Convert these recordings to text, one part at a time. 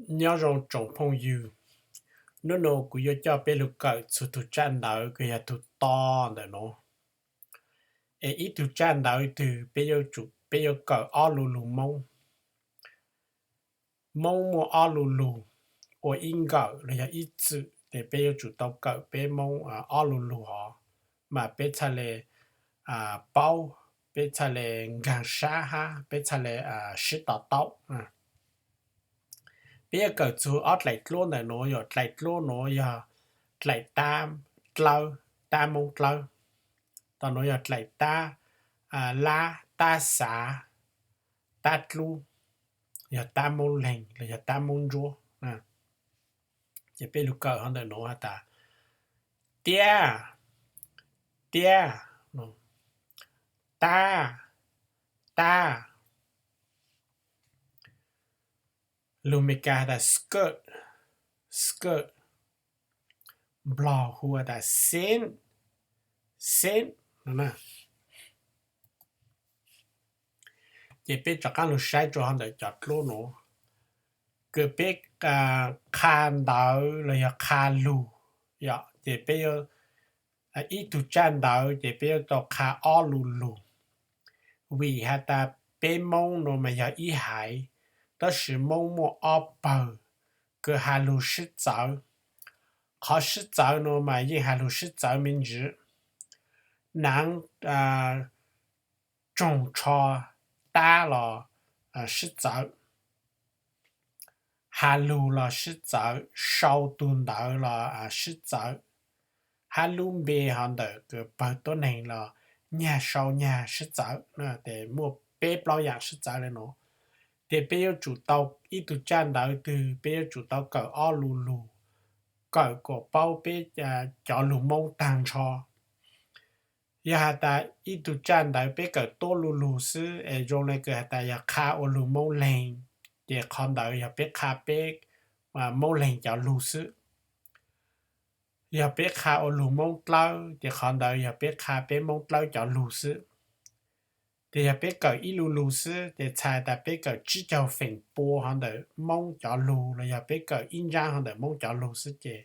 Nyob zoo tsoom phooj ywg, hnub no kuv yuav coj peb lug kawm txug tug tsaj ntawv kws yog tug to ntawm nuav. Es ib tug tsaj ntawv twg peb yuav tsum, peb yuav kawm ob lu lug Moob. Moob muaj ob lu lug ua ib nkawm los yog ib txwm, ces peb yuav tsum tau kawm peb Moob ob lu lug hov, mas peb txhaj le paub, peb txhaj le nkaag sab hab peb txhaj le sib to taub. Peb yuav kawm txug ob dlaim dluab ntawm nuav, yog dlaim dluab nuav yog dlaim tab dlawb, tab Moob dlawb. Tog nuav yog dlaim tab lab, tab xav, tab dlub, yog tab Moob Leeg los yog tab Moob Ntsuab. Ces peb lug kawm hov ntawm nuav has tas, tiab, tiab, tab, tab. Lug Meskas has tas skirt, skirt. Nplog hu has tas sib, sib no. Ces peb rov qaab lug saib rua hov ntawm cov dluab nuav, kws peb qha ntawv los yog qha lug, yog ces peb yuav, ib tug tsaj ntawv ces peb yuav tau qha ob lu lug. Vim has tas peb Moob nuav mas yog ib haiv, tab sis Moob muaj ob pawg kws has lug sib txawv. Qhov sib txawv nuav mas yeej has lug sib txawv me ntsis, naav tsoog tsho tab los sib txawv, has lug los sib txawv, sau tug ntawv los sib txawv, hab lub npe hov ntawm kws pawg tuab neeg los nyag sau nyag sib txawv, ces muaj peb plaub yaam sib txawv le nuav. Ces peb yuav tsum tau ib tug tsaj ntawv twg peb yuav tsum tau kawm ob lu lug, kawm kuas paub peb cov lug Moob taag nrho. Yog has tas ib tug tsaj ntawv peb kawm tuab lu lug xwb es zoo le kws has tas yog qha ua lug Moob Leeg, ces qhov ntawd yog peb qha peb Moob Leeg cov lug xwb. Yog peb qha ua lug Moob Dlawb ces qhov ntawd yog peb qha peb Moob Dlawb cov lug xwb. Ces yog peb kawm ib lu lug xwb ces txhais tas peb kawm tsib caug feem pua hov ntawm Moob cov lug los yog peb kawm ib ntsab hov ntawm Moob cov lug xwb ces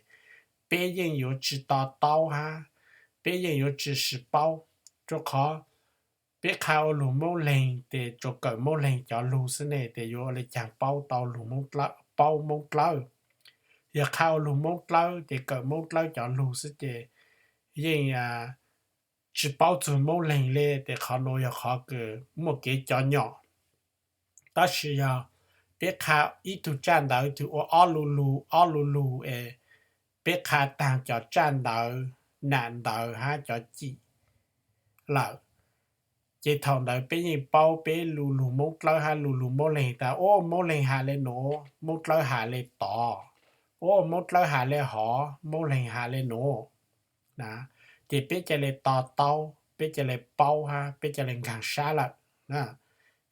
peb yeej yuav tsi to taub hab peb yeej yuav tsi sib paub, rua qhov peb qha ua lug Moob Leeg ces tsuas kawm Moob Leeg cov lug xwb ne ces yuav ua le caag paub tau lug, paub Moob Dlawb. Yog qha ua lug Moob Dlawb ces kawm Moob Dlawb cov lug xwb ces yeej tsi paub txug Moob Leeg le, ces qhov nuav yog qhov kws muaj kev cov nyom. Tab sis yog peb qha ib tug tsaj ntawv twg ua ob lu lug ob lu lug es peb qha taag cov tsaj ntawv, nam ntawv hab cov cim lawm, ces thaum ntawd peb yeej paub peb lu lug Moob Dlawb hab lu lug Moob Leeg tas, o, Moob Leeg has le nuav, Moob Dlawb has le tod, o, Moob Dlawb has le hov, Moob Leeg has le nuav na. Ces peb ca le to taub, peb ca le paub hab peb ca le nkaag sab lawm na.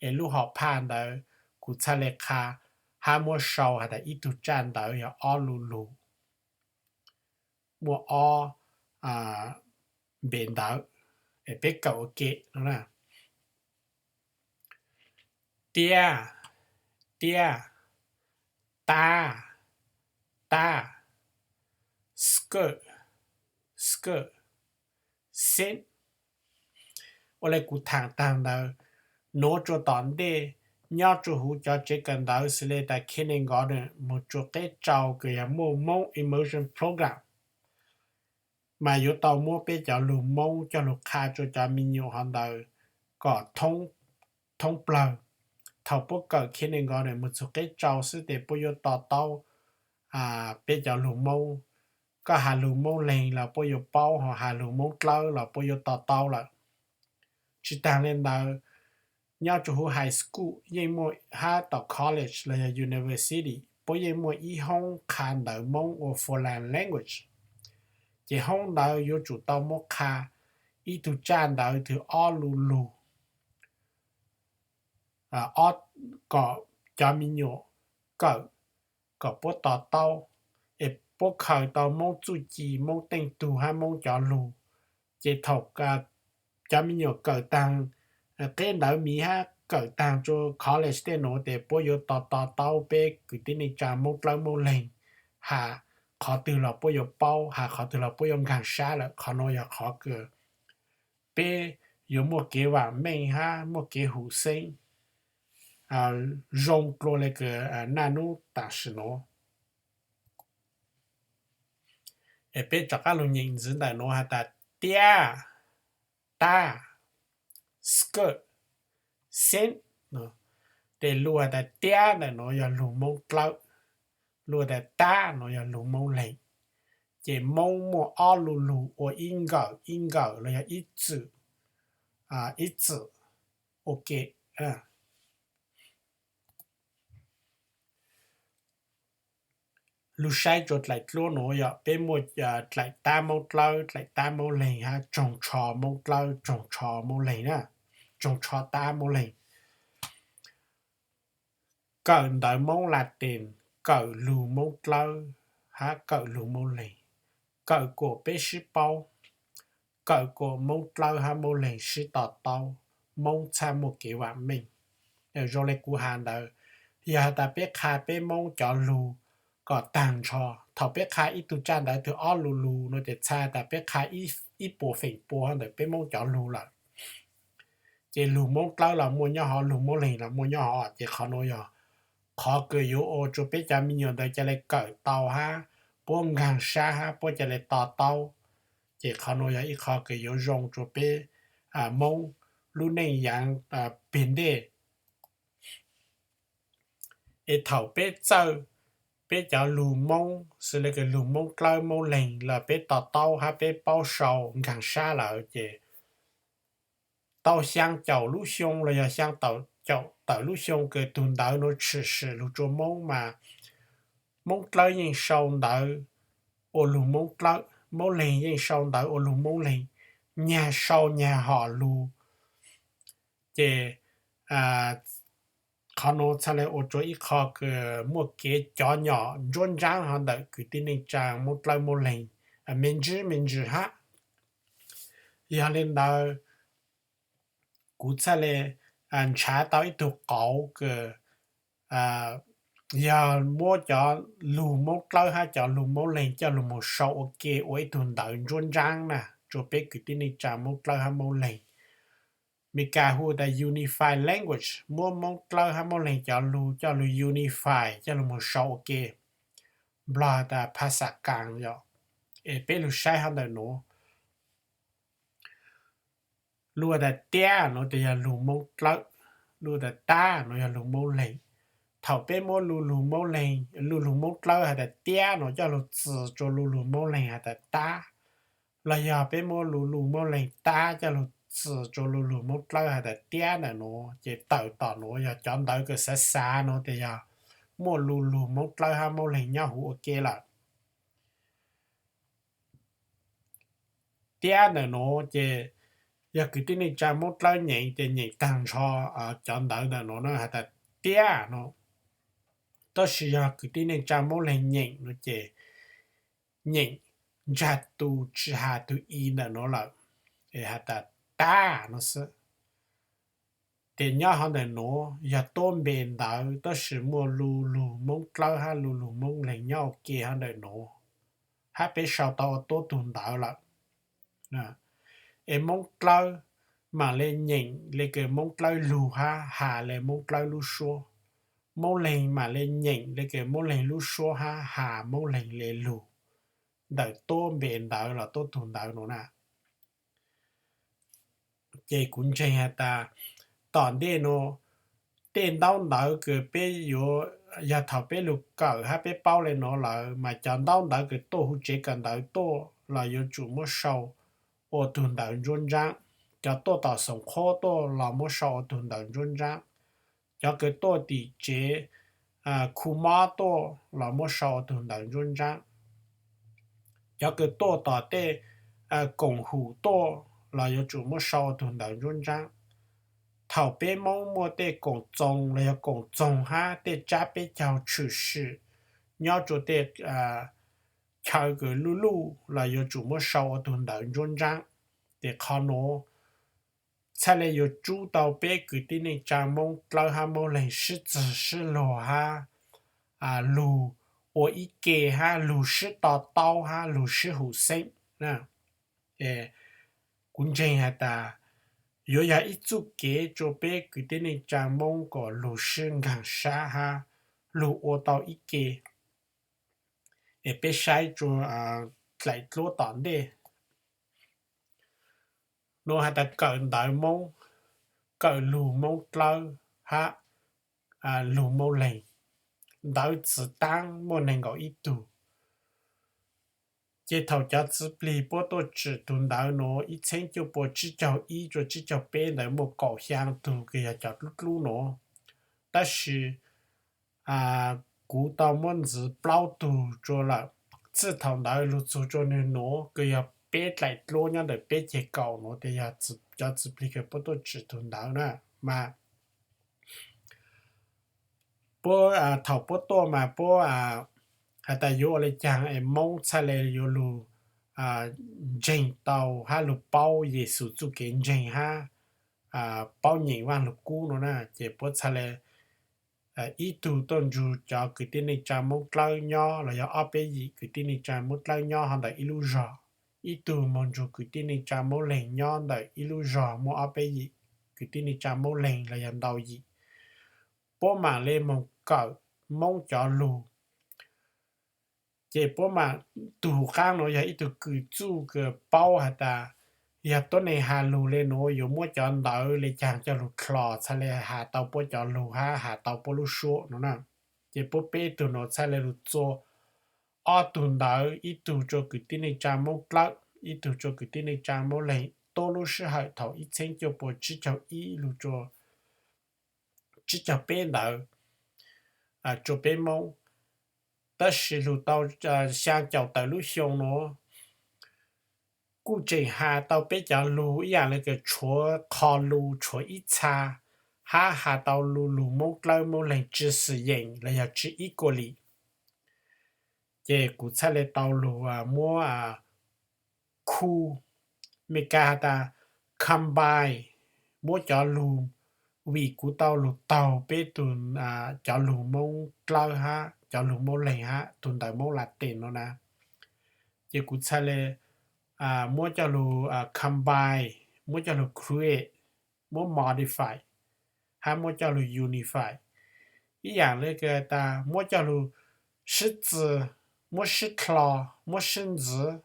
Es lub hom phaj ntawd kuv txhaj le qha hab muab sau has tas ib tug tsaj ntawv yog ob lu lug, muaj ob npe ntawv, es peb kawm ua ke no na. Tiab, tiab, tab, tab, skirt, skirt, sib. Ua le kuv thaam taag ntawd, nuav rua tom ntej nyob rua huv cov tsev kawm ntawv xws le tas kindergarten moog rua qeb tsau kws yog muaj Moob Immersion Program, mas yuav tau muab peb cov lug Moob coj lug qha rua cov me nyuam hov ntawd kom thoob plawg. Thaum puab kawm kindergarten moog txug qeb tsau xwb tes puab yuav to taub peb cov lug Moob. Koj has lug Moob Leeg los puab yuav paub, ho has lug Moob Dlawb los puab yuav to taub lawm. Tsi taag le ntawd, nyob rua huv high school yeej muaj, hab tom college los yog university puab yeej muaj ib hoob qha ntawv Moob ua foreign language. Ces hoob ntawd yuav tsum tau muab qha ib tug tsaj ntawv twg ob lu lug kom cov me nyuam kawm kom puab to taub, es puab khaws tau Moob txuj ci, Moob teej tug hab Moob cov lug. Ces thaum cov me nyuam kawm taag qeb ntawv miv hab kawm taag rua college tej nuav tes puab yuav to to taub peb kwv tij neej tsaa Moob Dlawb Moob Leeg, has qhov twg los puab yuav paub, has qhov twg los puab yuav nkaag sab lawm. Qhov nuav yog qhov kws peb yuav muaj kev vaam meej hab muaj kev huv xeeb zoo dlua le kws naj nub taam sim nuav. Es peb rov qaab lug nyeem ntxiv ntawm nuav has tas tiab, tab, skirt, xeeb. Tes lug has tas tiab ntawm nuav yog lug Moob Dlawb, lug has tas tab nuav yog lug Moob Leeg. Ces Moob muaj ob lu lug ua ib nkawm ib nkawm los yog ib txwm, ib txwm. Ok. Lug saib rua dlaim dluab nuav yog peb muaj dlaim tab Moob Dlawb, dlaim tab Moob Leeg hab tsoog tsho Moob Dlawb, tsoog tsho Moob Leeg na, tsoog tsho tab Moob Leeg. Kawm ntawv Moob Latees, kawm lug Moob Dlawb hab kawm lug Moob Leeg, kawm kuas peb sib paub, kawm kuas Moob Dlawb hab Moob Leeg sib to taub, Moob txhaj muaj kev vaam meej. Zoo le kuv has ntawd, yog has tas peb qha peb Moob cov lug kom taag nrho, thaum peb qha ib tug tsaj ntawv twg ob lu lug nuav ces txhaj tas peb qha ib puas feem pua ntawm peb Moob cov lug lawm. Ces lug Moob Dlawb los muaj nyob hov, lug Moob Leeg los muaj nyob hov, ces qhov nuav yog qhov kws yuav ua rua peb cov me nyuam ntawd ca le kawm tau hab puab nkaag sab hab puab ca le to taub. Ces qhov nuav yog ib qho kws yuav zoo rua peb Moob lub neej yaav peg ntej. Es thaum peb txawj peb cov lug Moob xws le kws lug Moob Dlawb Moob Leeg los peb to taub hab peb paub sau nkaag sab lawm ces tau xyaa caum lub xyoo los yog xyaa tawm lub xyoo kws tug ntawv nuav tshwm sim lug rua Moob mas Moob Dlawb yeej sau ntawv ua lug Moob Dlawb, Moob Leeg yeej sau ntawv ua lug Moob Leeg, nyag sau nyag hom lug. Ces qhov nuav txhaj le ua rua ib qho kws muaj kev cov nyom ntsuab ntsaab hov ntawm kwv tij neej tsaa Moob Dlawb Moob Leeg me ntsis me ntsis hab. Yog le ntawd, kuv txhaj le nrhav tau ib tug qauv kws yog muab cov lug Moob Dlawb hab cov lug Moob Leeg coj lug moog sau ua ke ua ib tug ntawv ntsuab ntsaab na rua peb kwv tij neej tsaa Moob Dlawb hab Moob Leeg. Meskas hu tas unified language, muab Moob Dlawb hab Moob Leeg cov lug coj lug unify coj lug moog sau ua ke. Nplog has tas phas xas kas yom. Es peb lug saib hov ntawm nuav. Lug has tas tiab nuav tes yog lug Moob Dlawb, lug has tas tab nuav yog lug Moob Leeg. Thaum peb muab lu lug Moob Leeg, lu lug Moob Dlawb has tas tiab nuav coj lug txwm rua lu lug Moob Leeg has tas tab, los yog peb muab lu lug Moob Leeg tab coj lug txwm rua lu lug Moob Dlawb has tas tiab ntawm nuav, ces tawm tom nuav yog cov ntawv kws xav xav nuav tes yog muaj lu lug Moob Dlawb hab Moob Leeg nyob huv ua ke lawm. Tiab ntawm nuav ces yog kwv tij neej tsaa Moob Dlawb nyeem ces nyeem taag nrho cov ntawv ntawm nuav na has tas tiab nuav. Tab sis yog kwv tij neej tsaa Moob Leeg nyeem nuav ces nyeem ntsag tus tsi has tug i ntawm nuav lawm, es has tas tab nuav xwb. Ces nyob hov ntawm nuav yog tuab npe ntawv tab sis muaj lu lug Moob Dlawb hab lu lug Moob Leeg nyob ua ke hov ntawm nuav, hab peb sau tau ua tuab tug ntawv lawm. Es Moob Dlawb mam le nyeem le kws Moob Dlawb lug hab has le Moob Dlawb lub suab. Moob Leeg mam le nyeem le kws Moob Leeg lub suab hab has Moob Leeg le lug ntawm tuab npe ntawv los tuab tug ntawv nuav na. Ces kuv ntseeg has tas tom ntej nuav tej ntaub ntawv kws peb yuav, yog thaum peb lug kawm hab peb paub le nuav lawm mas cov ntaub ntawv kws tuaj huv tsev kawm ntawv tuaj los yuav tsum muab sau ua tug ntawv ntsuab ntsaab. Cov tuaj tom xoom qhuab tuaj los muab sau ua tug ntawv ntsuab ntsaab. Cov kws tuaj tim tsev khu mob tuaj los muab sau ua tug ntawv ntsuab ntsaab. Cov kws tuaj tom tej koom hum tuaj los yuav tsum muab sau ua tug ntawv ntsuab ntsaab. Thaum peb Moob muaj tej koom txoos los yog koom txoos hab tej tsab peb caug tshwm sim nyob rua tej chaw kws luj luj los yuav tsum muab sau ua tug ntawv ntsuab ntsaab. Ces qhov nuav txhaj le yuav tsub tau peb kwv tij neej tsa Moob Dlawb hab Moob Leeg sib txwg sib luag hab lug ua ib ke hab lug sib to taub hab lug sib hum xeeb. Kuv ntseeg has tas yuav yog ib txuj kev rua peb kwv tij neej tsa Moob kom lug sib nkaag sab hab lug ua tau ib ke. Es peb saib rua dlaim dluab tom ntej. Nuav has tas kawm ntawv Moob, kawm lug Moob Dlawb hab lug Moob Leeg. Ntawv txwv taab muaj neeg nkaum ib tug. Ces thaum cov txiv plig puab tuaj tsim tug ntawv nuav ib txheeb cuaj pua tsib caug ib rua tsib caug peb ntawd muaj kaum xyaa tug kws yog cov dlub dlub nuav, tab sis kuv tau muab ntxiv plaub tug rua lawm. Txij thaum ntawd lug txug rua nwg nuav kws yog peb dlaim dluab nyob ntawm peb ceg kaum nuav tes yog cov txiv plig kws puab tuaj tsim tug ntawv na. Mas puab, thaum puab tuaj mas puab has tas yuav ua le caag es Moob txhaj le yuav lug ntseeg tau hab lug paub Yexus txuj kev ntseeg hab paub nyeem Vaaj Lug Kub nuav na. Ces puab txhaj le ib tug tuaj nrug cov kwv tij neej tsa Moob Dlawb nyob los yog ob peb yim kwv tij neej tsa Moob Dlawb nyob hov ntawm ib lub zog, ib tug moog nrug kwv tij neej tsa Moob Leeg nyob ntawm ib lub zog muaj ob peb yim kwv tij neej tsa Moob Leeg los yog ntau yim. Puab maam le moog kawm Moob cov lug. Ces puab maam, tug qaab nuav yog ib tug kws txuj kws paub has tas yog tuab neeg has lug le nuav yuav muab cov ntawv le caag coj lug dlhos txhaj le has tau puab cov lug hab has tau puab lub suab nuav na. Ces puab peb tug nuav txhaj le lug txua ob tug ntawv, ib tug rua kwv tij neej tsa Moob Dlawb, ib tug rua kwv tij neej tsa Moob Leeg tuab lub sij hawm thaum ib txheeb cuaj pua tsib caug ib lug rua tsib caug peb ntawd rua peb Moob. Tab sis lug tau xyaa caum tawm lub xyoo nuav kuj tseem has tau peb cov lug ib yaam le kws tshuav qho lug tshuav ib txha, hab has tau lu lug Moob Dlawb Moob Leeg tsi xwm yeem los yog tsi ib kuas li. Ces kuv txhaj le tau lug muab khu, Meskas has tas combine, muab cov lug, vim kuv tau lug taug peb tug cov lug Moob Dlawb hab cov lug Moob Leeg hab tug ntawv Moob Latin nuav na. Ces kuv txhaj le muab coj lug combine, muab coj lug create, muab modify, hab muab coj lug unify. Ib yaam le kws tas muab coj lug sib txwv, muab sib dlhos, muab sib ntxiv,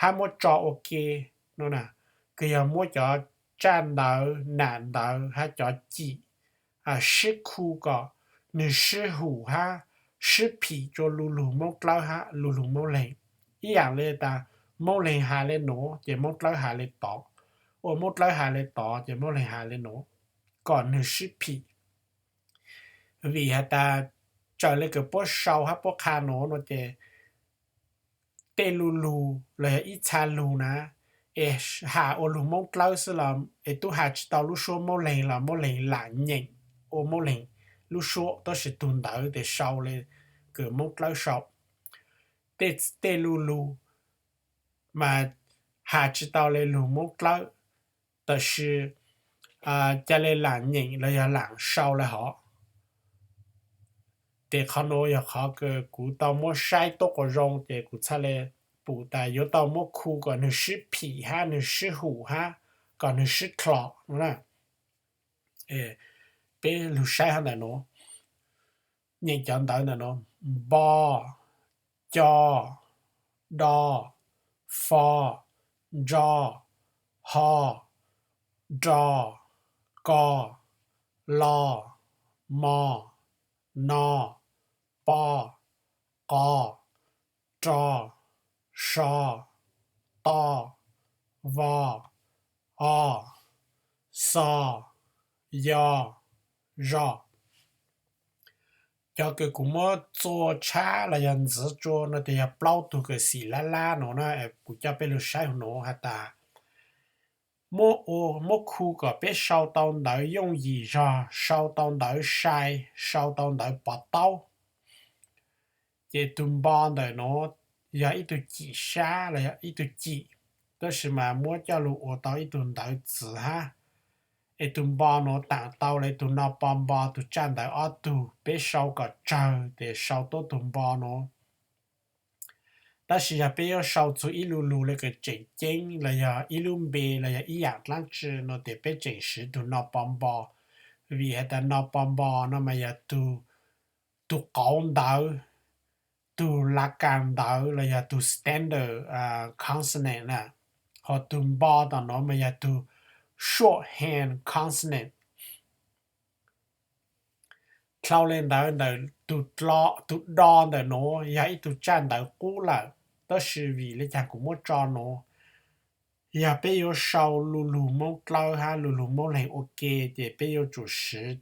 hab muab tso ua ke nuav na, kws yog muab cov tsaj ntawv, nam ntawv hab cov cim sib khu kom nwg sib hum hab sib phim rua lu lug Moob Dlawb hab lu lug Moob Leeg. Ib yaam le tas Moob Leeg has le nuav ces Moob Dlawb has le tod, ua Moob Dlawb has le tod ces Moob Leeg has le nuav, kom nwg sib phim. Vim has tas txawm le kws puab sau hab puab qha nuav no ces tej lu lug los yog ib txha lug na, es has ua lug Moob Dlawb xwb los es tub has tsi tau lub suab Moob Leeg los Moob Leeg lam nyeem ua Moob Leeg lub suab, tab sis tug ntawv tes sau le kws Moob Dlawb sau. Tej lu lug mas has tsi tau le lug Moob Dlawb, tab sis ca le lam nyeem los yog lam sau le hov. Tes qhov nuav yog qhov kws kuv tau muab saib tuab quas zoo ces kuv txhaj le pum tas yuav tau muab khu kom nwg sib phim hab nwg sib hum hab kom nwg sib dlhos no na. Peb lug saib hov ntawm nuav, nyeem cov ntawv ntawm nuav: npo, co, do, fo, ntso, ho, ro, ko, lo, mo, no, po, qo, ro, so, to, vo, o, xo, yo, zo. Cov kws kuv muab txua tshab los yog ntxiv tsua no tes yog plaub tug kws xim lab lab no na. Kuv coj peb lug saib hov nuav has tas muab khu kom peb sau tau ntawv yooj yim zog, sau tau ntawv sai, sau tau ntawv pov taub. Ces tug npo ntawm nuav yog ib tug cim sab los yog ib tug cim. tab sis mas muab coj lug ua tau ib tug ntawv txwv hab. Es tus npo nuav taam tau le tus no po npo tus tsaj ntawv ob tug, peb sau kom tsawg tes sau tuab tug npo nuav. Tab sis yog peb yuav sau txug ib lu lug le kws tseem ceeb los yog ib lub npe los yog ib yaam dlaab tsi no tes peb tseem siv tug no po npo, vim has tas no po npo no mas yog tug qauv ntawv, tug lav kas ntawv los yog tug standard consonant na, ho tug npo tom nuav mas yog tug shorthand consonant. Dlhau le ntawd ntawm tug do ntawm nuav yog ib tug tsaj ntawv qub lawm, tab sis vim le caag kuv muab tso nuav, yog peb yuav sau lu lug Moob Dlawb hab lu lug Moob Leeg ua ke, ces peb yuav tsum siv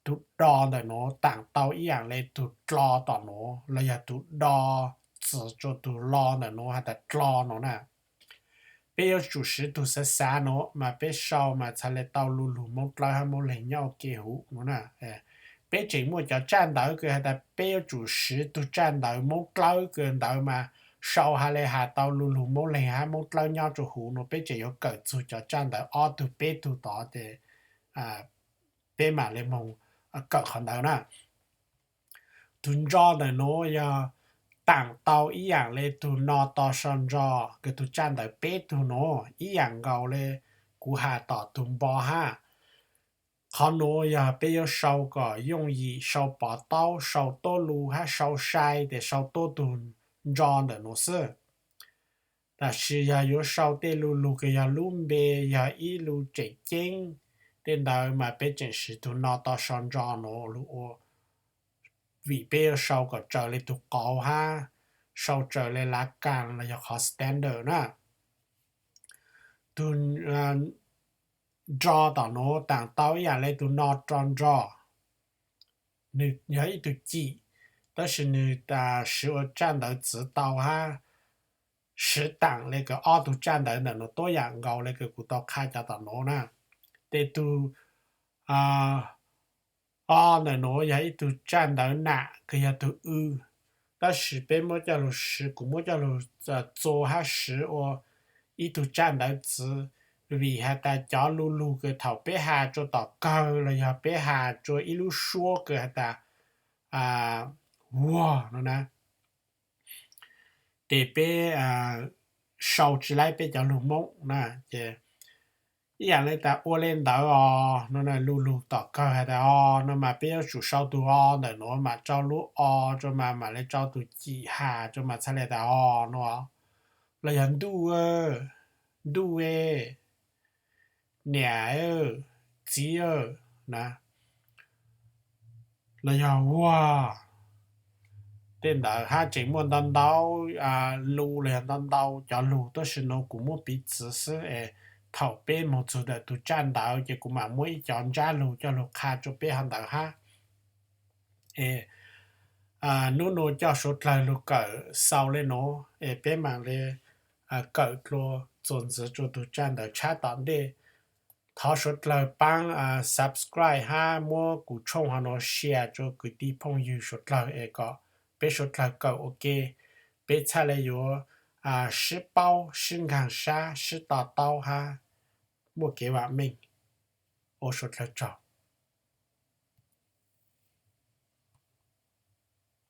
tug do ntawm nuav taam tau ib yaam le tug dlo tom nuav los yog tug do txwv rua tug lo ntawm nuav has tas dlo nuav na. Peb yuav tsum siv tug xav xav nuav mas peb sau mas txhad le tau lu lug Moob Dlawb hab Moob Leeg nyob ua ke huv nuav na. Peb tseem muaj cov tsaj ntawv kws has tas peb yuav tsum siv tug tsaj ntawv Moob Dlawb kws ntawd mas sau has le has tau lu lug Moob Leeg hab Moob Dlawb nyob rua huv nuav. Peb tseem yuav kawm txug cov tsaj ntawv ob tug peb tug tod ces peb mam le moog kawm qhov ntawd na. Tug ntso ntawm nuav yog taam tau ib yaam le tug no to so ntso kws tug tsaj ntawv peb tug nuav ib yaam nkaus le kuv has tom tug npo hab. Qhov nuav yog peb yuav sau kom yooj yim, sau pov taub, sau tuab lu hab sau sai tes sau tuab tug ntso ntawm nuav xwb. Tab sis yog yuav sau tej lu lug kws yog lub npe, yog ib lu tseem ceeb, tej ntawd mas peb tseem siv tug no to so ntso nuav lug ua, vim peb yuav sau kom raws le tug qauv hab sau raws le lav kas los yog qhov standard na. Tug ntso tom nuav taam tau ib yaam le tug no ro ntso, nwg yog ib tug cim, tab sis nwg siv ua tsaj ntawv txwv tau hab siv taam le kws ob tug tsaj ntawv ntawm nuav tuab yaam nkaus le kws kuv tau qha cov tom nuav na. Tes tug o ntawm nuav yog ib tug tsaj ntawv nam kws yog tug w, tab sis peb muab coj lug siv, kuv muab coj lug txua hab siv ua ib tug tsaj ntawv txwv, vim has tas cov lu lug kws thaum peb has rua tom kawg los yog peb has rua ib lub suab kws has tas wuag no na, tes peb sau tsi laib peb cov lug Moob na. Ces ib yaam le tas ua le ntawd os no, lu lug tom kawg has tas o no mas peb yuav tsum sau tug o ntawm nuav mas rau lub o rua mas mam le rau tug cim has rua mas txhaj le tas o no, los yog ntuj, ntuj, niam, txiv na, los yog wuag. Tej ntawd hab tseem muaj ntau ntau lu los yog ntau ntau cov lug, tab sis nuav kuv muab piv txwv xwb es thaum peb moog txug ntawm tug tsaj ntawv ces kuv mam muab ib cov ntsab lug coj lug qha rua peb hov ntawd hab. Es nub nua coj suav dlawg lug kawm xaus le nuav es peb mam le kawm dlua txuas ntxiv rua tug tsaj ntawv tshab tom ntej. Thov suav dlawg paab subscribe hab muab kuv tshooj hov nuav share rua kwv tij phooj ywg suav dlawg es kom peb suav dlawg kawm ua ke, peb txhaj le yuav sib paub sib nkaag sab sib to taub hab muaj kev vam meej. Ua suav dlawg tsaug.